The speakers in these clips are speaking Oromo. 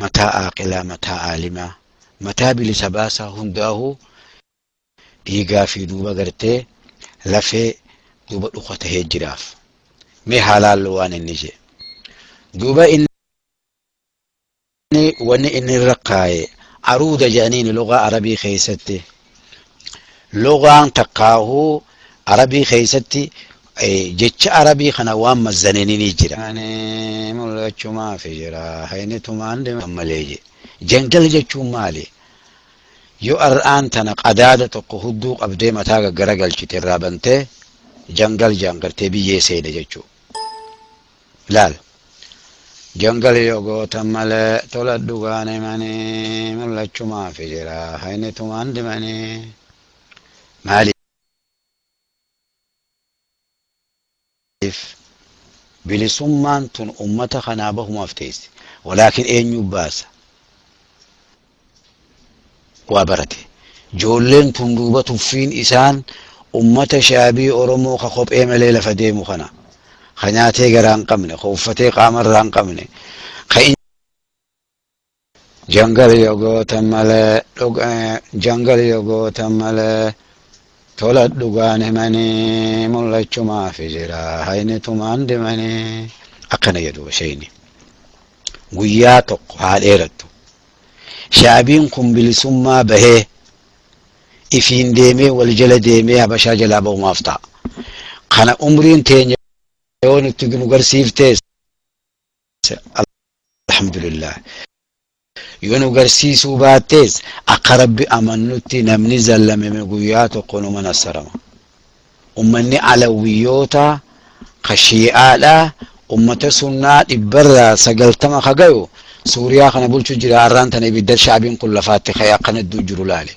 Mataa aaqilaa, mataa aalimaa, mataa bilisa baasaa hundaa'uu dhiigaa fi duuba gartee lafee duuba dhuka tahee jiraaf. Mee haalaallu waan inni je. Duuba inni wanni inni irra kaaye aruuda jedhaniin lugaa Arabii keessatti. Lugaan takkaahuu Arabii keessatti jecha Arabii kana waan mazzananii jira. Mul'achumaaf jira. Hayni tumaan malee je. Jangal jechuun maali? Yoo ar'aan tana qadaada tokko hudduu qabdee mataa gaggaragalchite irraa bantee jangal jaan gartee biyyee seene jechuudha. Laal. Jangal yoo gootan malee tola dhugaan himanii mul'achumaaf jira. Hayni tumaan dimanii. Maaliif bilisummaan tun ummata kanaa bahumaaf teessi. Walaakin eenyu baasa? Waa barate. Ijoolleen tun duuba tuffiin isaan ummata shaabii Oromoo ka kophee malee lafa deemu kana. Ka nyaatee garaa hin qabne, ka uffatee qaamarraa hin qabne, ka jangal yoo gootan malee jangal yoo gootan malee tola dhugaan himanii mul'achumaaf jira. Hayni tumaan dimanii. Akkana jedhu shayni. Guyyaa tokko haa dheerattu. Shaabiin kun bilisummaa bahee ifiin deemee wal jala deemee Habashaa jalaa bahumaaf ta'a. Kana umriin teenya yoo nutti nu garsiiftees alhamdulillah. Yoo nu garsiisuu baattees akka Rabbi amannutti namni zallameme guyyaa tokko numa nassarama. Ummanni alawiyyoota ka shii'aadha ummata sunnaa 90% ka gayu Suuriyaa kana bulchu jira. Arraan tana ibidda shaabiin kun lafaatti ka'ee akkana iddoo jiru laale.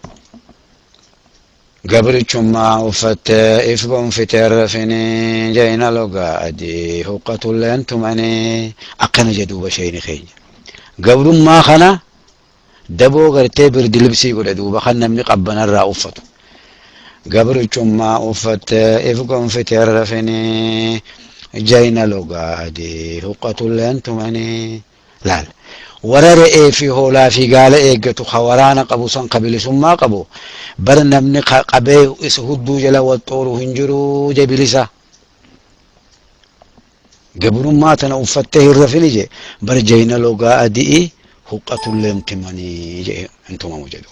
Gabrichummaa uffattee if gonfitee rafinii jayna logaa adii huqqatulleen tumanii akkana jedhuuba shayni keenya. Gabrummaa kana daboo gartee birdi libsii godhe duuba kan namni qabbanarraa uffatu. Gabrichummaa uffattee if gonfitee rafinii jayna logaa adii huqqatulleen tumanii. Laal. Warra re'ee fi hoolaa fi gaala eeggatu ka waraana qabu san ka bilisummaa qabu bar namni qabee isa hudduu jala waxxooru hin jiru je bilisa. Gabrummaa tana uffattee hin rafini je bar jayna logaa adii huqqatulleen timanii je hin tumamu jedhu.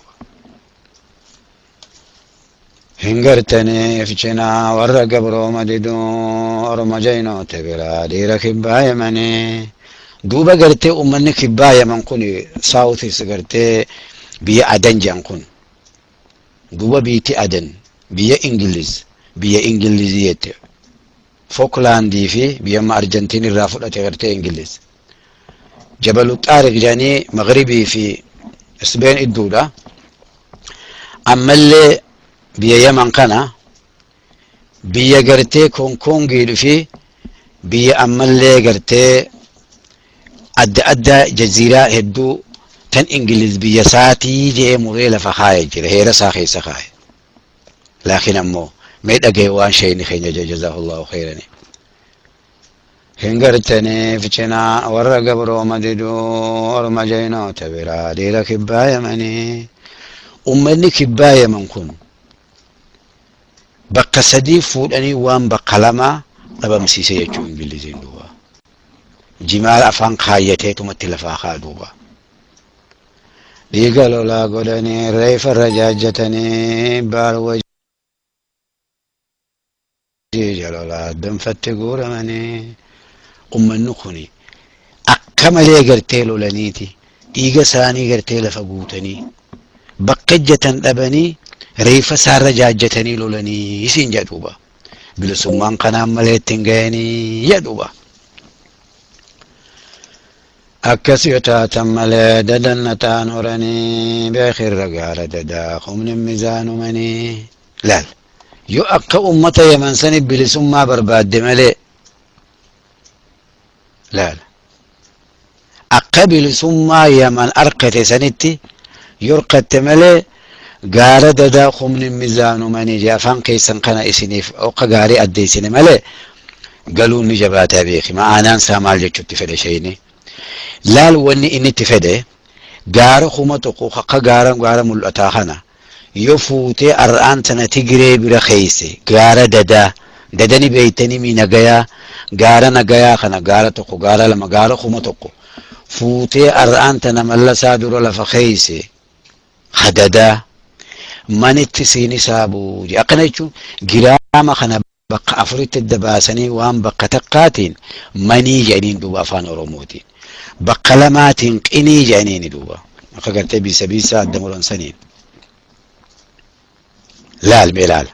Hin gartaniif cinaa warra gabrooma diduu Orma jaynoota biraa dhiira kibbaa Yamanii. Duuba gartee uummanni kibbaa Yaman kun saawutis gartee biyya Adan jedhan kun. Duuba biitti Adan biyya Ingiliz biyya Ingilizii jette. Fooklandii fi biyya amma Arjantiin irraa fudhate gartee Ingiliz. Jabalu Xaarik jedhanii Magribii fi Isbeen idduudha. Ammallee biyya Yaman kana biyya gartee Koonkoongii fi biyya ammallee gartee adda addaa jaziiraa hedduu tan Ingiliz biyya isaatii jedhee muree lafa kaayee jira heera isaa keessa kaaye. Laakiin ammoo mee dhagaye waan shayni keenya jazaahullahu khayrani. Hin gartaniif cinaa warra gabrooma diduu Orma jaynoota biraa dhiira kibbaa Yamanii. Uummanni kibbaa Yaman kun bakka sadii fuudhanii waan bakka lamaa dhabamsiise jechuu Ingiliziin duuba. Jimaala afaan kaayyateetumatti lafaa kaa duuba. Dhiiga lolaa godhanii reefa irra jaajjatanii baal wajii lolaa danfatti guuramanii. Uummanni kun akka malee gartee lolaniiti dhiiga isaanii gartee lafa guutanii bakka ejjatan dhabanii reeffa isaarra jaajjatanii lolanii isiin jedhuuba. Bilisummaan kanaan malee ittiin ga'anii jedhuuba. Akkas yoo taatan malee dadannataan horanii beekirra gaara dadaa humni mizaanumanii. Laal yoo akka uummata Yaman sani bilisummaa barbaadde malee laal akka bilisummaa Yaman arkate sanitti yorkatte malee gaara dadaa humni mizaanumanii jee afaan keessan kana isiniif akka gaarii addeessine malee galuun ni jabaataa beeki. Ma'aanaan isaa maal jechuutti fedhe shayni. Laal wanni inni itti fedhe Gaara 1000 akka gaara mul'ataa kana yoo fuutee ar'aan tana Tigiree bira keeyse gaara dadaa dadani beeytanii mi nagayaa gaara nagayaa kana gaara 1 gaara 2 gaara 1000 fuutee ar'aan tana mallasaa dura lafa keeyse hadadaa manitti siin hisaabuu akkana jechuun giraama kana bakka afuritti adda baasanii waan bakka takkaatiin manii jedhaniin duuba afaan Oromootiin bakka lamaatiin qinii jedhaniini duuba akka gartee biisa biisaa adda muran saniin laal mee laal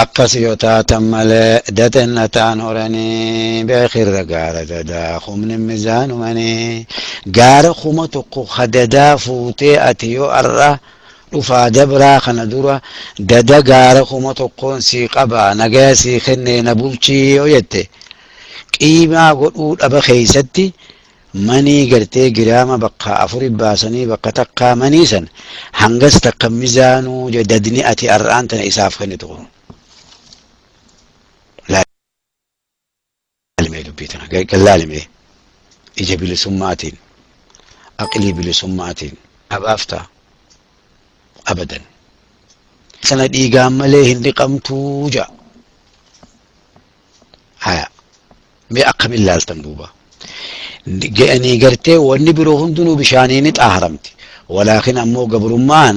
akkas yoo taatan malee datenna ta'an horanii beekirra gaara dadaa humni mizaanumanii gaara 1000 hadadaa fuutee ati yoo arra dhufaa dabraa kana dura dada gaara 1000 sii qabaa nagaya sii kennee na bulchii yoo jette qiimaa godhuu dhaba keeysatti manii gartee giraama bakka afuri baasanii bakka takkaa manii san hangas takka mizaanuu dadni ati ar'aan tana isaaf kennitu kun laalimee dubbii tana gallaalimee ija bilisummaatiin aqlii bilisummaatiin abaaftaa abadan sana dhiigaan malee hin dhiqamtuu ja'a haya mee akkamin laaltan duuba ge'anii gartee wanni biroo hundinuu bishaanii ni xaaharamti walaakin ammoo gabrummaan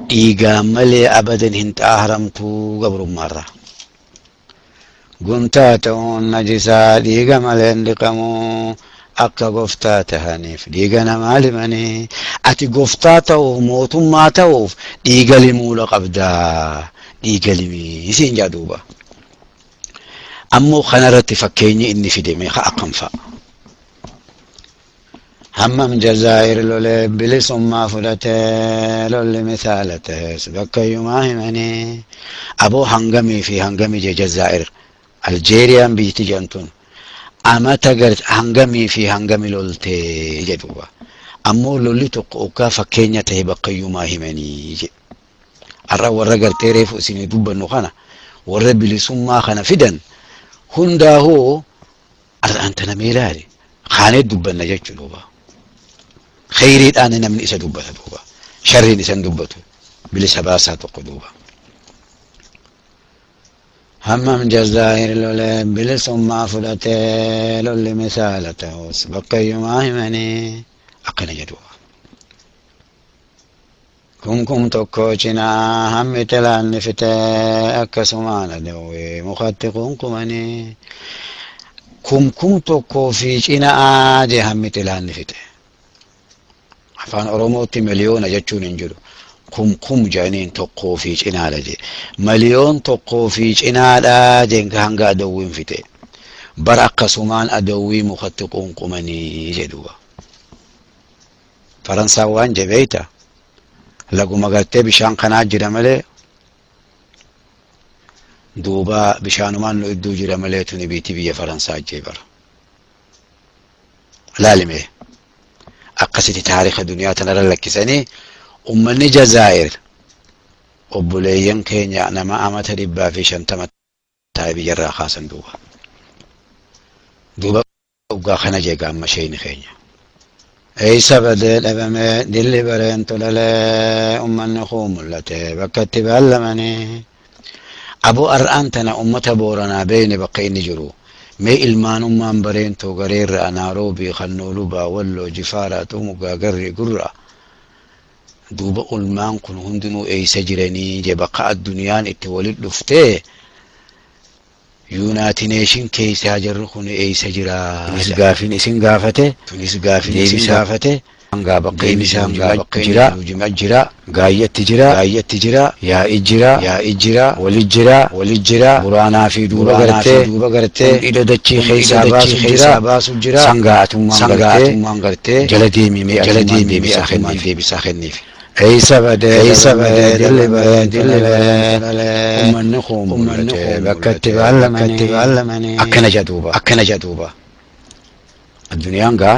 dhiigaan malee abadan hin xaaharamtuu gabrummaarraa guntaa ta'uun najisaa dhiiga malee hin dhiqamuu akka goftaa tahaniif dhiiga namaa limanii ati goftaa ta'uuf mootummaa ta'uuf dhiiga limuudha qabdaa dhiiga limii siin jaa duuba ammoo kanarratti fakkeenyi inni fide meeqa akkam fa'a hammam Jazaa'ir lolee bilisummaa fudhatee lolli misaala ta'es bakkayyumaa himanii aboo hangamii fi hangamii jee Jazaa'ir Aljeeriyaan biyyatti jedhamtuun amata hangamii fi hangami loltee jedhuba ammoo lolli tokko oggaa fakkeenya ta'e bakkayyumaa himanii jedhu har'a warra gartee reefu isinii dubbannu kana warra bilisummaa kana fidan hundaahoo har'aan tana mee ilaali kaanee dubbanna jechuu duuba kheyriidhaan namni isa dubbata duuba sharriin isan dubbatu bilisa baasaa tokko duuba hammam Jazaa'ir lolee bilisummaa fudhatee lolli misaala ta'us bakkayyumaa himanii akkana jedhuuba kumkum tokko cinaa hammi xilaanni fitee akkasumaan adawwee mukatti kunkumanii kumkum tokkoo fi cinaa jee hammi xilaanni fite afaan Oromootti miliyoona jechuun hin jiru kumkum jedhaniin tokkoo fi cinaadha jee miliyoon tokkoo fi cinaadha jeen hanga adawwiin fite bara akkasumaan adawwii mukatti qunqumanii jedhuba Faransaan waan jebeeyta laguma gartee bishaan kanaa jira malee duuba bishaanumaan nu idduu jira malee tuni biitii biyya Faransaa jee bara laalime akkasitti taarika duniyaa tanarra lakkisanii ummanni Jazaa'ir obboleeyyan keenya nama amata 150 taa'e biyyarraa kaasan duuba duuba dhugaa kana jee gaamma sheeyni keenya eeysa badee dhabamee dilli bareen tolalee ummanni kuu mul'ate bakka itti baallamanii aboo ar'aan tana ummata Booranaa beeyne bakka inni jiru mee ilmaanummaan bareentoo gareerra Naaroobii Kannoolubaa Walloo Jifaaraa Xumugaa Garri Gurra duuba ulmaan kun hundinuu eeysa jiranii je bakka addunyaan itti walit dhuftee United Nation keessaa jarri kun eeysa jiraa tunis gaafiin isin gaafate tunis gaafiin isin gaafate hangaa bakka inni jira jira gaayyatti jira gaayyatti jira yaa'i jira yaa'i jira wali jira wali jira buraanaa fi duuba gartee hidha dachii keessaa baasu jira sangaatummaan gartee jala deemimee deebisaa kenniif eeysa badee dilli baree ummanni kun bakka itti baallamanii akkana jedhuuba addunyaan gaa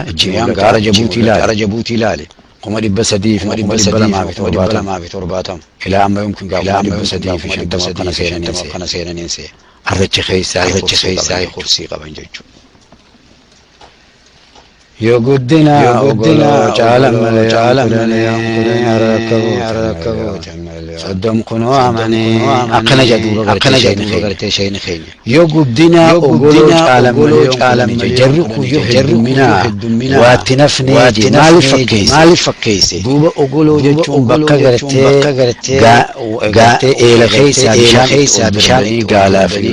ara Jabuutii ilaali 300,270 ilaa amma yumkin gaa 350 kana seenaniin see arrachi keessaa kursii qaban jechuudha. Yoo guddina ogoloo caalan malee kudhanii harka gootan soddom kunoo amanii akkana jedhu akkana jedhu gartee sheeni keenya. Yoo guddina ogoloo caalan malee jarri kun yoo heddummina waatti nafnee maaliif fakkeesse maaliif fakkeesse duuba ogoloo jechuun bakka gartee gartee eela keessaa bishaan gaalaa fi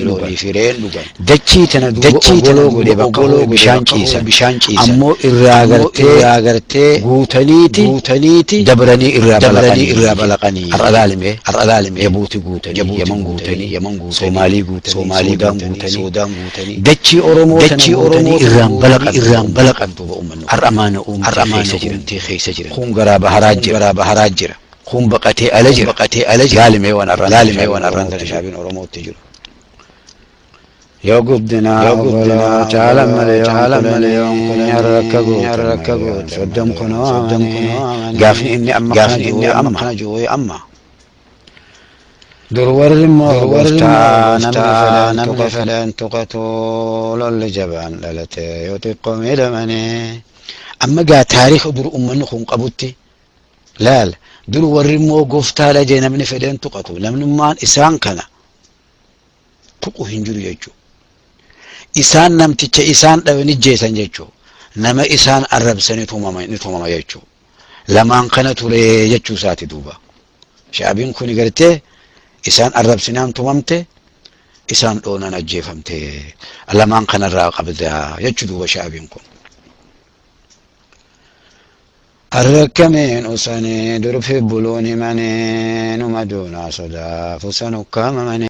loonii fi re'een dhugan dachii tana duuba ogoloo godhe bakka bishaan ciisan bishaan ciisan ammoo irraa gartee guutaniiti dabranii irraa balaqanii har'a laalime Jabuuti guutanii Yaman guutanii Soomaalii guutanii Suudaan guutanii dachii Oromoo irraan balaqan duuba uummanni har'a maana uumtee keessa jiran kun garaa baharaa jira kun baqatee ala jira laalimee waan har'aan tana shaabiin Oromootti jiru. Yoo guddina ogoloo caalan malee harka gootan soddom kunoo amanii gaafni inni amma kana jiru amma. Dur warri immoo gooftaa namni fedhan tuqatu lolli jabaan dhalate yoo xiqqoo miidhamanii. Amma gaa taariika dur uummanni kun qabutti laal dur warri immoo gooftaadha jee namni fedhan tuqatu namnummaan isaan kana tuqu hin jiru jechuudha. Isaan namticha isaan dhabe ni jeesan jechuudha. Nama isaan arrabsan ni tumama jechuudha. Lamaan kana ture jechuu isaati duuba. Shaabiin kun gartee isaan arrabsinaan tumamte isaan dhoonan ajjeefamte lamaan kanarraa qabda jechuu duuba shaabiin kun. Arrakkameen usanii durfi buluun himanii numa duunaa sodaaf usan ukkaamamanii.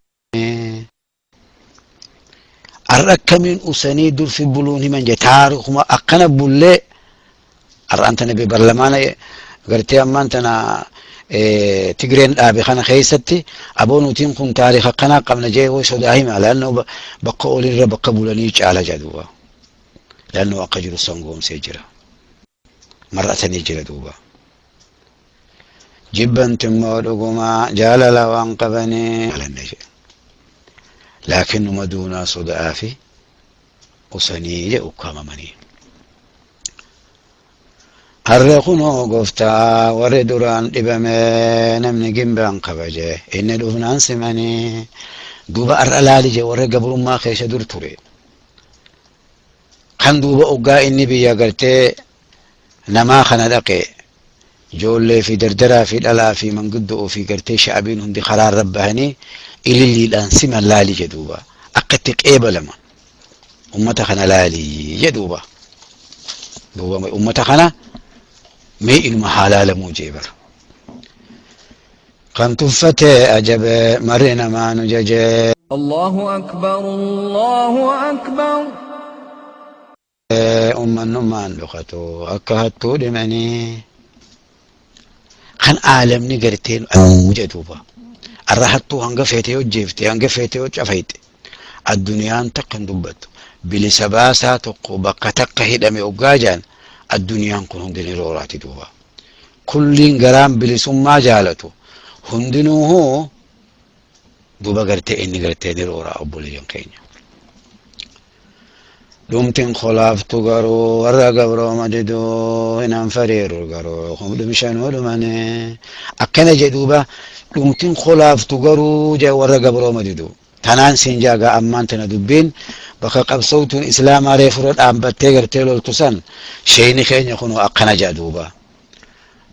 Arrakkamiin usanii durfi buluun himan jee taarikuma akkana bullee har'aan tana barlamaana gartee ammaan tana Tigreen dhaabe kana keessatti aboonutiin kun taarika akkanaa qabna jee way sodaa hima laannoo bakka olirra bakka bulanii caala jedhuuba laannoo akka jiru sangoomsee jira mar'atanii jira duuba. Jibbanti immoo dhugumaa jaalala waan qabanii laakiin numa duunaa sodaa fi usanii jee ukkaamamanii. Harre kunoo gooftaa warri duraan dhibame namni gimbaan kabaje inni dhufnaan simanii duuba har'a laali jee warri gabrummaa keessa dur ture. Kan duuba oggaa inni biyya gartee namaa kana dhaqe ijoollee fi dardaraa fi dhalaa fi manguddoo fi gartee sha'abiin hundi karaa bahanii ililliidhaan siman laali jedhuuba akka itti qeebalama ummata kana laali jedhuuba duuba ummata kana mee ilma haalaalamuu jee bara. Kan tuffatee ajabe marri namaa nu jajee. Allahu akbar Allahu akbar. Ummannummaan dhokatu akka hattuu dhimanii. Kan aalamni garteen jedhuuba. Arra hattuu hanga feete yoo jeefte hanga feete yoo cafayte addunyaan takka hin dubbattu. Bilisa baasaa tokko bakka takka hidhame oggaa jaan addunyaan kun hundi ni rooraati duuba. Kulliin garaan bilisummaa jaalatu hundinuu duuba gartee inni gartee ni rooraa obboleeyyan keenya. Dhumtiin kolaaftu garuu warra gabrooma diduu hin anfariiru garuu dhumshanuu dhumanii akkana jedhuuba dhumtiin kolaaftu garuu jee warra gabrooma diduu. Tanaan siin jaagaa ammaan tana dubbiin bakka qabsootuun islaamaa reefura dhaabbattee gartee loltu san sheeni keenya kunoo akkana jedhuuba.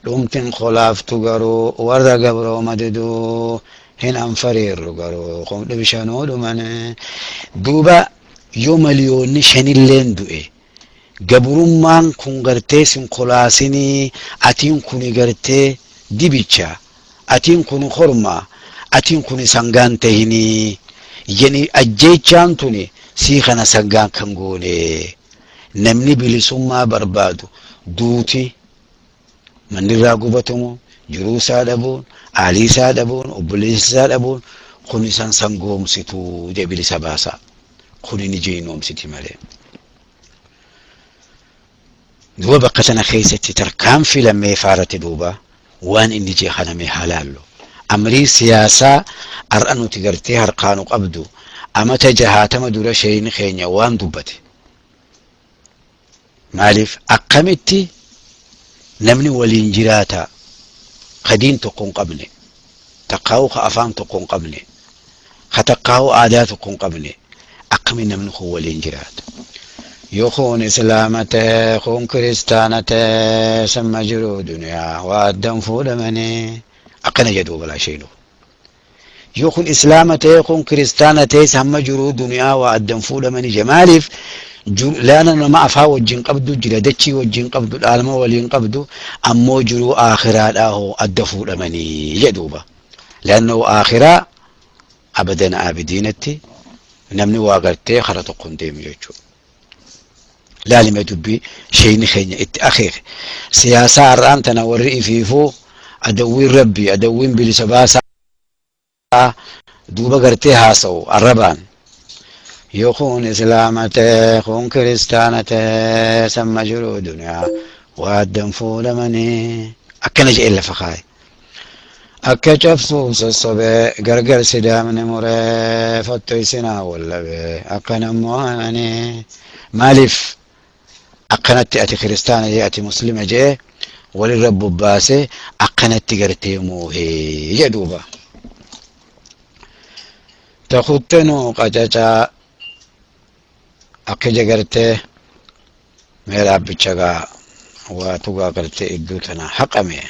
Dhumtiin kolaaftu garuu warra gabrooma diduu hin anfariiru garuu dhumshanuu dhumanii duuba. Yoo miliyoonni shanilleen du'e gabrummaan kun gartee sin kolaasinii atiin kun gartee dibicha atiin kun horma atiin kun sangaan tahinii yani ajjeechaan tuni sii kana sangaan kan goone namni bilisummaa barbaadu duuti mannirraa gubatamu jiruu isaa dhabuun aalii isaa dhabuun obboleessa isaa dhabuun kun isan sangoomsituu jee bilisa baasaa. Kuni ni jeynoomsiti malee. Duuba bakka sana keessatti tarkaanfii lammeeffaa irratti duuba waan inni jee kaname halaallu. Amrii siyaasaa har'a nuti gartee harkaanu qabdu amata jahaatama dura sheeyni keenya waan dubbate. Maaliif akkamitti namni waliin jiraata ka diin tokko hin qabne, takkaa'u ka afaan tokko hin qabne, ka takkaa'u aadaa tokko hin qabne, akkamiin namni kun waliin jiraata? Yoo kun islaama ta'e, kun kiristaana ta'e, samma jiru duniyaa waa addan fuudhamanii akkana jedhu balaa sheenu. Yoo kun islaama ta'e, kun kiristaana ta'e, samma jiru duniyaa waa addan fuudhamanii je. Maaliif? Laana nama afaa wajjin qabdu jira, dachii wajjin qabdu, dhaalma waliin qabdu, ammoo jiruu aakhiraadhaa hoo adda fuudhamanii jedhuuba. Laannoo aakhiraa abadan aabidiinatti namni waa gartee kara tokko hin deemu jechuudha. Laalime dubbii sheeyni keenya itti akeeke. Siyaasaa har'aan tana warri ifiifuu adawwiin rabbii adawwiin bilisa baasaa duuba gartee haasa'u arrabaan. Yoo kun islaama ta'e, kun kiristaana ta'e, samma jiru duniyaa waa addan fuudhamanii akkana jedhee lafa kaa'e. Akka cabsuuf sossobee gargar sidaamni muree fotto isinaa wallabee akkana mo'amanii. Maaliif akkanatti ati kiristaana jee ati muslima jee walirra bobbaasee akkanatti gartee moohee jedhuuba. Takuttenuu qacacaa akka jagartee mee dhaabbicha gaa waa tugaa gartee iddoo tana haqame.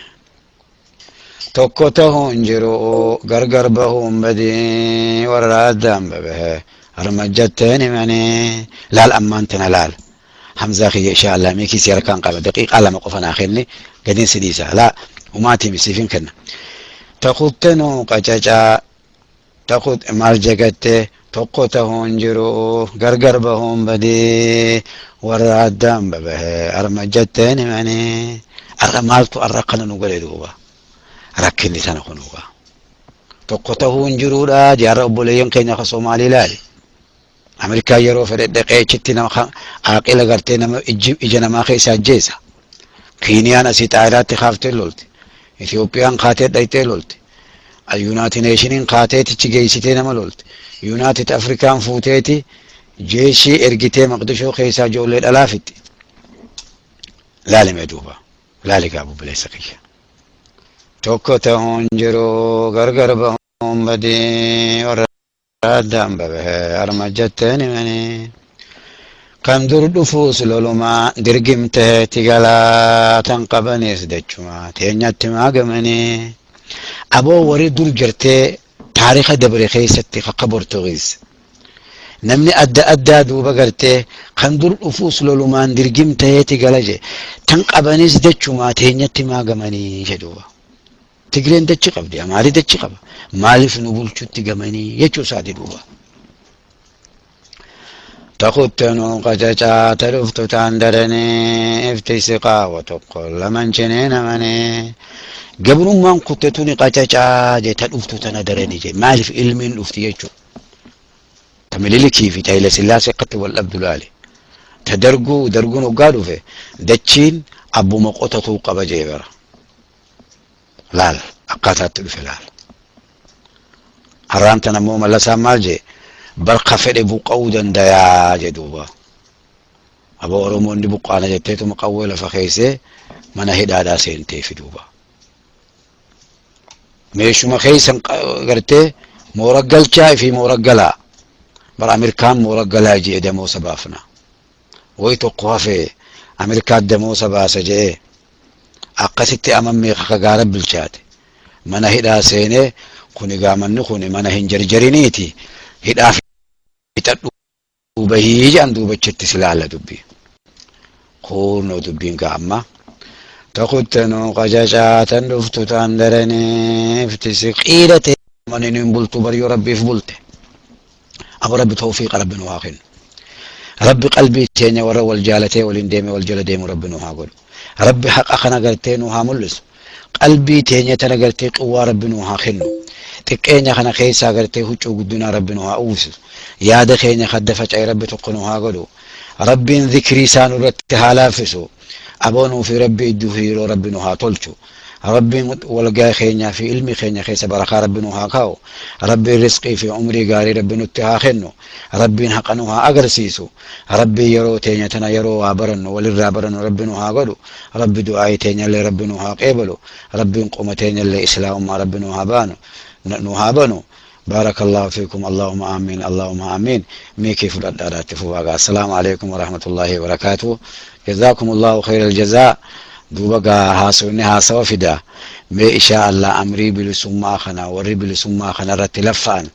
Tokko tahuun jiru gargar bahuun badii warra addaan babahe harmajjatteen himanii laal ammaan tana laal. Hamzaa kiyya insha Allah mee kiisii harkaan qaba daqiiqaa 2 qofa naa kenni gadiin si dhiisa laa umaatii misiifin kenna. Takuttenuu qacacaa takut maal jagatte tokko tahuun jiru gargar bahuun badii warra addaan babahe harmajjatteen himanii. Arra maaltu arra kana nu godhe duuba rakkinni sana kunuuga tokko tahuun jiruudha jaarra obboleeyyan keenya ka Soomaalii ilaali. Ameerikaa yeroo fedhe dhaqee achitti nama aaqila gartee nama ija namaa keessa ajjeesa. Kiiniyaan asii xaayiraatti kaaftee lolti. Itoophiyaan kaatee dhayxee lolti. Yuunaayitid Neeshiniin kaateetichi geessitee nama lolti. Yuunaayitid Afrikaan fuuteeti jeeshii ergitee Maqdishoo keessaa ijoollee dhalaa fixxi. Laalime duuba. Laali gaa bubuleessa kiyya. Tokko tahuun jiru gargar bahuun badii warra addaan babahe harmajjatteen himanii. Kan dur dhufuus lolumaa dirgimtee tigalaa tan qabanis dachuma teenyatti maagamanii. Aboo warri dur gartee taariika dabre keessatti akka Portugiis. Namni adda addaa duuba gartee kan dur dhufuus lolumaan dirgimtee tigala je tan qabanis dachuma teenyatti maagamanii jedhuuba. Tigreen dachi qabdi, Amaari dachi qaba. Maaliif nu bulchutti gamanii jechuu isaati duuba. Takuttenuu qacacaa ta dhuftu taan daranii ifti siqaa wa tokko laman cinee namanii. Gabrummaan kutte tuni qacacaa je ta dhuftu tana daranii je. Maaliif ilmiin dhufti jechuudha. Ta Minilikii fi ta Haile Sillaasee akkatti wal dhabdu laale. Ta darguu darguun hoggaa dhufe dachiin abbuma qotatuu qaba jee bara. Laal akkaataatti dhufe laal. Har'aan tana immoo Mallasaan maal jee barka fedhe buqqa'uu dandayaa jee duuba. Aboo Oromoonni buqqaana jetteetuma qawwee lafa keessee mana hidhaadhaa seentee fi duuba. Meeshuma keessan gartee moora galchaa fi moora galaa. Bara Ameerikaan moora galaa jee damoosa baafna. Wayi tokko hafee Ameerikaan damoosa baasa jee akkasitti amammee kaka gaara bilchaate. Mana hidhaa seenee kuni gaamanni kuni mana hin jarjariniiti hidhaa fixadhu bahii jedhan duubachitti silaala dubbii. Kunoo dubbiin gaa amma. Takuttenuu qacacaa tan dhuftu taan daranii iftisi qiila ta'e manni hin bultu bariyyoo rabbiif bulte. Abo rabbi tawfiiqa rabbi nu haa kennu. Rabbi qalbii teenya warra wal jaalatee waliin deeme wal jala deemu rabbi nu haa godhu. Rabbi haqa kana gartee nu haa mul'isu. Qalbii teenya tana gartee quwwaa rabbi nu haa kennu. Xiqqeenya kana keessaa gartee huccuu guddinaa rabbi nu haa uwwisu. Yaada keenya kadda faca'e rabbi tokko nu haa godhu. Rabbiin zikrii isaa nurratti haa laaffisu. Aboonuu fi rabbi idduu fi yeroo rabbi nu haa tolchu. Rabbiin walgaa keenyaa fi ilmi keenya keessa barakaa Rabbi nu haa kaa'u. Rabbiin rizqii fi umrii gaarii Rabbi nutti haa kennu. Rabbiin haqa nu haa agarsiisu. Rabbiin yeroo teenya tana yeroo waa barannu walirraa barannu Rabbi nu haa godhu. Rabbi du'aa'ii teenyallee Rabbi nu haa qeebalu. Rabbiin qoma teenyallee islaamummaa Rabbi nu haa baanu nu haa banu. بارك الله فيكم، اللهم آمين، اللهم آمين. ميكي فلدارات فواقع. السلام عليكم ورحمة الله وبركاته. جزاكم الله خير الجزاء. دوبا هاسوني هاسوا فدا مي إن شاء الله أمري بلسما خنا وري بلسما خنا رتلفان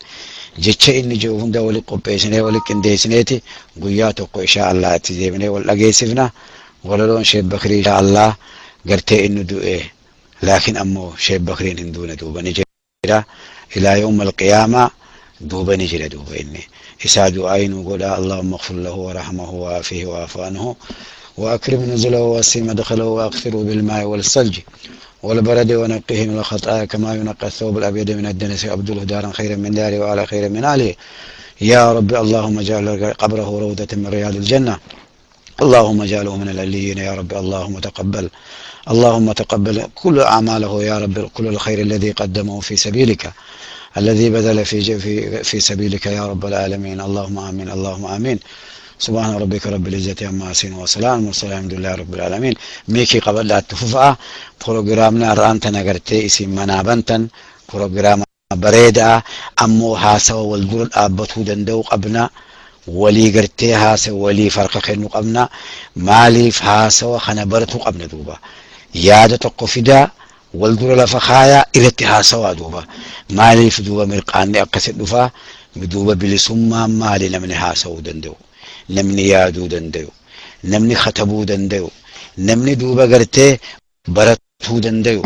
jecha inni jiru hunda wali qopheessinee wali qindeessineeti guyyaa tokko insha Allah itti deebinee wal dhageessifna. Walaloon Sheek Bakrii insha Allah gartee inni du'e, laakiin ammoo Sheek Bakriin hin duune, duuba ni jira ilaa yawma alqiyaamaa, duuba ni jira. Duuba inni isaa du'aa nu godha. اللهم اغفر له ورحمه وعافيه واعف عنه وأكرم نزله ووسع مدخله وأغسله بالماء والثلج والبرد ونقه من الخطايا كما ينقى الثوب الأبيض من الدنس، وأبدله دارا خيرا من داره وأهلا خيرا من أهله يا رب. اللهم اجعل قبره روضة من رياض الجنة، اللهم اجعله من العليين يا رب. اللهم تقبل، اللهم تقبل كل أعماله يا رب، كل الخير الذي قدمه في سبيلك، الذي بذل في سبيلك يا رب العالمين. اللهم آمين، اللهم آمين. سبحان ربك رب العزة عما يصفون وسلام والسلام الحمد لله رب العالمين. ميكي قبل لا تفوفا بروجرامنا رانتنا قرتي اسم منابنتن بروجرام bareedaa ammoo haasawa wal dura dhaabbatuu danda'u qabna. Walii gartee haasawa walii farqa kennuu qabna. Maaliif haasawa kana baratuu qabna? Duuba yaada tokko fidaa, wal dura lafa kaayaa, irratti haasawaa. Duuba maaliif duuba mirqaanni akkasi dhufaa? Duuba bilisummaan maali? Namni haasawuu danda'u, namni yaaduu danda'u, namni katabuu danda'u, namni duuba gartee baratuu danda'u,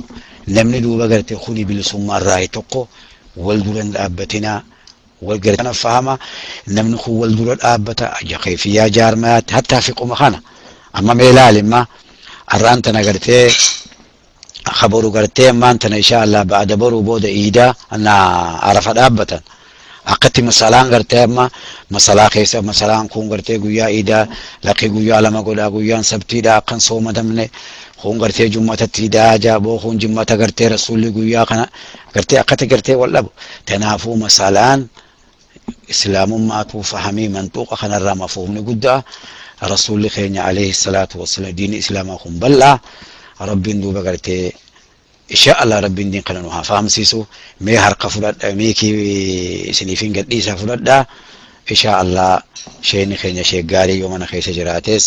namni duuba gartee kuni bilisummaan raayi tokko wal dura hin dhaabbatinaa. Wal gartee fahama, namni kun wal dura dhaabbata kayfiyyaa jaarmayaatti hattaa fi quma kana amma mee ilaalimma. Har'aan tana gartee kabaru gartee ammaan tana insha Allah ba'ada baruu booda iidaa na Arafa dhaabbatan. Akkatti masalaan gartee amma masalaa keessa masalaan kun gartee guyyaa iidaa laqii guyyaa lama godhaa, guyyaan sabtiidha akkan soomatamne, kun gartee jummatatti iidaa jaaboo, kun jimmata gartee rasuulli guyyaa kana gartee akkatti gartee wal dhabu. Tanaafuu masalaan islaamummaatu fahamii manxuuqa kanarraa mafhuumni guddaa rasuulli keenya alayhi salaatu wassalaam diini islaamaa kun bal'aa. Rabbiin duuba gartee insha Allah rabbiin diin kana nu haa fahamsiisu. Mee harka fudhadha, meekii isiniifin gadhiisa fudhadha. Insha Allah sheeni keenya shee gaarii yoo mana keessa jiraates.